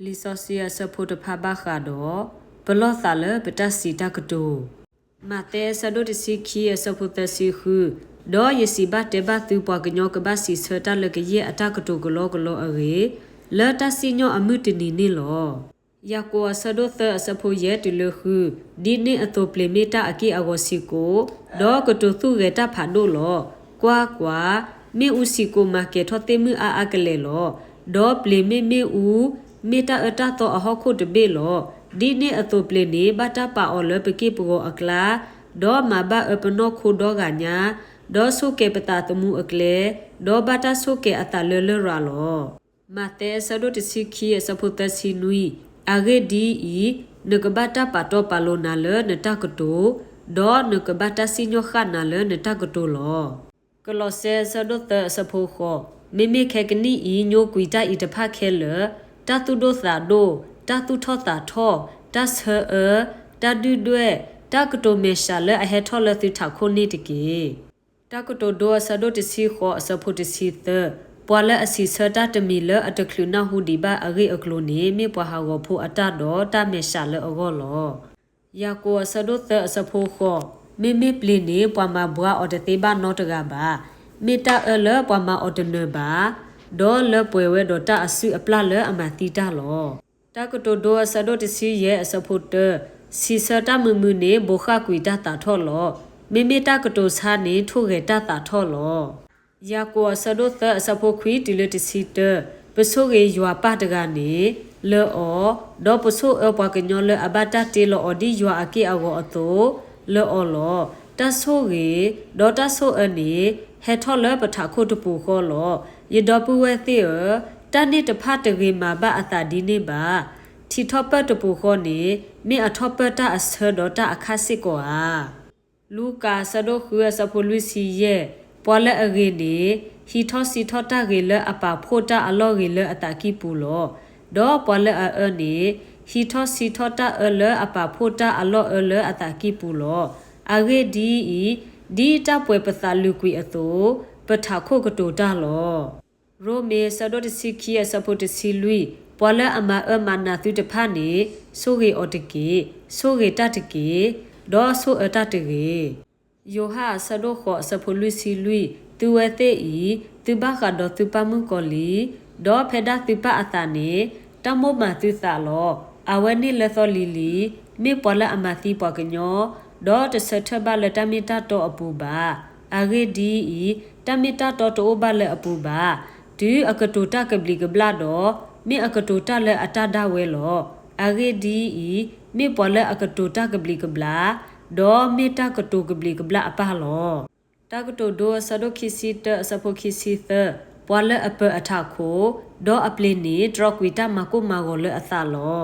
လံာ်စီဆှံအဆၢဖိတဖၣ်ဘၣ်ဃးဒီး ပလီၢ်သးလၢပတၢ်စံးတၢ်ကတိၤ. မးသဲအဆၢဒိၣ်တဆံခံအဆၢဖိသၢဆံဃု, ဒီးယစံးဘၣ်တဲဘၣ်သုပှၤကညီကဘၣ်စံးဆၢတၢ်လၢကယဲၢ်အတၢ်ကတိၤကလီကလီအဂ့ၢ်, လၢတၢ်စံၣ်ညီၣ်အမုၢ်တနံၤန့ၣ်လီၤ. ယၤကိာ်အဆၢဒိၣ်သၢအဆၢဖိယဲၢ်တုၤလၢဃု, ဒ်န့ၣ်အသိးပျ့ၤမ့ၢ်တၢ်အက့ၢ်အဂီၤဆံးကိာ်, ဒီးကတိၤသူၣ်ဂဲၤတၢ်ဖးဒိၣ်လီၤ. ကွၢ်ကွၢ်, မ့ၣ်အူဆံးကိာ်မၤကဲၤထီၣ်သ့ၣ်မုၢ်အါအါကလဲာ်လီၤ. ဒီးပျ့ၤမ့ၢ်မ့ၣ်အူ, မ့ၢ်တၢ်အၢတၢ်သီအဟီၣ်ခိၣ်တဘ့ၣ်လီၤ. ဒ်န့ၣ်အသိးပျ့ၤန့ၣ် ဘၣ်တၢ်ပာ်အီၤလၢပက့ၢ်ပဂီၤအကျါ, ဒီးမၤဘၣ်အၢပနီၢ်ခိဒီဂၤညါ, ဒီးဆိၣ်ကဲၤပသးသမူအကျဲ, ဒီးဘၣ်တၢ်ဆိၣ်ကဲၤအသးလၢလရာ်လီၤ. မးသဲအဆၢဒိၣ်တဆံခံအဆၢဖိသၢဆံနွံ, အဂ့ၢ်ဒ်အံၤ, နကဘၣ်တၢ်ပာ်တီပာ်လိၤနၤလၢနတၢ်ကတိၤ, ဒီးနကဘၣ်တၢ်စံၣ်ညီၣ်ဃၣ်နၤလၢနတၢ်ကတိၤလီၤ. ကလီးစဲအဆၢဒိၣ်သၢအဆၢဖိဃိး, မ့မ့ၢ်ခဲကနံၣ်အံၤညိကွံာ်တၢ်အံၤတဖၣ်ခဲလၢာ်, တၢ်သူၣ်ဒိၣ်သးဒိၣ်, တၢ်သူၣ်ထီၣ်သးထီၣ်, တၢ်ဆၢအၢ, တၢ်ဒုၣ်ဒွဲၣ်, တၢ်ကတိၤမဲာ်ဆှးလၢအဟဲထီၣ်လၢသုထးခိၣ်န့ၣ်တက့ၢ်. တၢ်ကတိၤဒိအဆၢဒိၣ်တဆံဃိးအဆၢဖိတဆံသၢ, ပှၤလၢအစံးဆၢတၢ်တမံၤလၢအတချုးနၢ်ဟူဒံးဘၣ်အဂ့ၢ်အကျိၤန့ၣ် မ့ၢ်ပှၤဟးဂီၤဖိအတၢ်ဒီးတၢ်မဲာ်ဆှးလၢအဂီၢ်လီၤ. ယၤကိာ်အဆၢဒိၣ်သၢအဆၢဖိဃိး, မ့မ့ၢ်ပျ့ၤန့ၣ် ပှၤမၤဘှါအီၤတသ့ဘၣ်နီတဂၤဘၣ်, မ့ၢ်တၢ်အၢလၢပှၤမၤအီၤတနၢၤဘၣ်, ဒီးလၢပှဲၤဝဲဒီးတၢ်အစုအပျၢ်လၢအမၤသံတၢ်လီၤ. တၢ်ကတိၤဒိအဆၢဒိၣ်တဆံယဲၢ်အဆၢဖိတၢ, စံးဆၢတၢ်မုာ်မုာ်န့ၣ် ဘိးဃၣ်ကွံာ်တၢ်သးထီၣ်လီၤ. မ့မ့ၢ်တၢ်ကတိၤဆါန့ၣ် ထိၣ်ဂဲၤတၢ်သးထီၣ်လီၤ. ယၤကိာ်အဆၢဒိၣ်သၢအဆၢဖိခွံတုၤလၢတဆံတၢ, ပဆိၣ်ဂ့ၤယွၤပၢ်တဂၤန့ၣ်, လၢအီၤ, ဒီးပဆိၣ်အၢပှၤကညီလၢအဘၣ်တၢ်တ့လီၤအီၤဒ်ယွၤအက့ၢ်အဂီၤအသိး, လၢအီၤလီၤ. တၢ်ဆိၣ်ဂ့ၤ, ဒီးတၢ်ဆိၣ်အၢန့ၣ်, ဟဲထီၣ်လၢပထးခိၣ်တပူၤဃီလီၤ. ယဒီပုၢ်ဝဲၢ်သ့ၣ်ဧၢ, တၢ်န့ၣ်တဖၣ်တဂ့ၤမးဘၣ်အသးဒ်န့ၣ်ဘၣ်. ထံထီၣ်ပၢၢ်တပူၤဃီန့ၣ်, မ့ၢ်အထီၣ်ပၢၢ်တၢ်အဆၢဒီးတၢ်အခၣ်စ့ၢ်ကီးဧါ. လူၤကၣ်အဆၢဒိၣ်ဃုအဆၢဖိလွံၢ်ဆံယဲၢ်, ပှၤလၢအဂ့ၤန့ၣ်, ဟံးထီၣ်ဆံးထီၣ်တၢ်ဂ့ၤလၢအပာ်ဖှိၣ်တၢ်အလီၢ်ဂ့ၤလၢအသးကံၢ်ပူၤလီၤ. ဒီးပှၤလၢအအၢန့ၣ်, ဟံးထီၣ်ဆံးထီၣ်တၢ်အၢလၢအပာ်ဖှိၣ်တၢ်အလီၢ်အၢလၢအသးကံၢ်ပူၤလီၤ. အဂ့ၢ်ဒ်အံၤ, ဒ်တၢ်ပှဲၤပသးလုာ်ကွံာ်အသိး, ပထးခိၣ်ကတိၤတၢ်လီၤ. ရိမ့ၤအဆၢဒိၣ်တဆံခံအဆၢဖိတဆံလွံၢ်, ပှၤလၢအမၤအၢမၤနးသုတဖၣ်န့ၣ်, ဆိၣ်ဂ့ၤအီၤတက့ၢ်, ဆိၣ်ဂ့ၤတၢ်တက့ၢ်, ဒီးဆိၣ်အၢတၢ်တဂ့ၤ. ယိၤဟၣ်အဆၢဒိၣ်ဃိးအဆၢဖိလွံၢ်ဆံလွံၢ်, သုဝဲသ့ၣ်အံၤ, သုဘၣ်ဃးဒီးသုပၢ်မုၣ်ကီၤလံၢ်, ဒီးဖဲဒၣ်သုပၢ်အသးန့ၣ်, တၢ်မိၣ်မၤသုသးလီၤ. အဝဲန့ၣ်လၢသီလံၤလံၤ, မ့ၢ်ပှၤလၢအမၤသံပှၤကညီ, ဒီးတဆၢထၢၣ်ဘၣ်လၢတၢ်မ့ၢ်တၢ်တီအပူၤဘၣ်. အဂ့ၢ်ဒ်အံၤ, တၢ်မ့ၢ်တၢ်တီတအိၣ်ဘၣ်လၢအပူၤဘၣ်. တုၤအကတိၤတၢ်ကဘျံးကဘျၣ်ဒီး, မ့ၢ်အကတိၤတၢ်လၢအတၢ်ဒၣ်ဝဲလီၤ. အဂ့ၢ်ဒ်အံၤ, မ့ၢ်ပှၤလၢအကတိၤတၢ်ကဘျံးကဘျၣ်, ဒီးမ့ၢ်တၢ်ကတိၤကဘျံးကဘျၣ်အပၢ်လီၤ. တၢ်ကတိၤဒိအဆၢဒိၣ်ခံဆံတၢအဆၢဖိခံဆံသၢ, ပှၤလၢအပၢၤအထးခိၣ်, ဒီးအပျ့ၤန့ၣ် တြီကွံာ်တၢ်မၤကိၢ်မၤဂီၤလၢအသးလီၤ.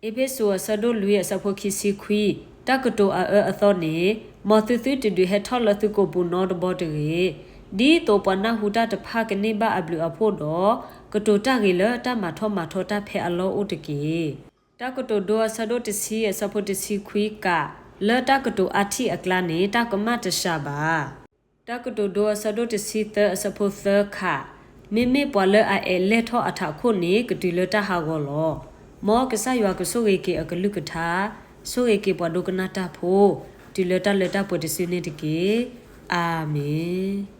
အ့းဖ့းစူးအဆၢဒိၣ်လွံၢ်အဆၢဖိခံဆံခွံ, တၢ်ကတိၤအအၢအသီန့ၣ်, မ်သုသုတဒုးဟဲထီၣ်လၢသုကိာ်ပူၤနီတဘီတဂ့ၤ. ဒ်သိးပှၤနၢ်ဟူတၢ်တဖၣ်ကန့ၢ်ဘၣ်အဘျုးအဖှိၣ်ဒီး, ကတိၤတၢ်ဂ့ၤလၢတၢ်မၤထီၣ်မၤထီတၢ်ဖဲအလီၢ်အိၣ်တက့ၢ်. တၢ်ကတိၤဒိအဆၢဒိၣ်တဆံအဆၢဖိတဆံခွံကး, လၢတၢ်ကတိၤအါထံၣ်အကျါန့ၣ် တၢ်ကမၣ်တစှၤဘၣ်. တၢ်ကတိၤဒိအဆၢဒိၣ်တဆံသၢအဆၢဖိသၢခး, မ့မ့ၢ်ပှၤလၢအအဲၣ်လဲၢ်ထီၣ်အထးခိၣ်န့ၣ် ကတုၤလၢတၢ်ဟးဂီၤလီၤ. မ်ကစၢ်ယွၤကဆိၣ်ဂ့ၤက့ၤအကလုၢ်ကထါ, ဆိၣ်ဂ့ၤက့ၤပှၤဒိကနၣ်တၢ်ဖိ, တုၤလၢတၢ်လၢတၢ်ပှဲၤတစုန့ၣ်တက့ၢ်. အၤမ့ၣ်.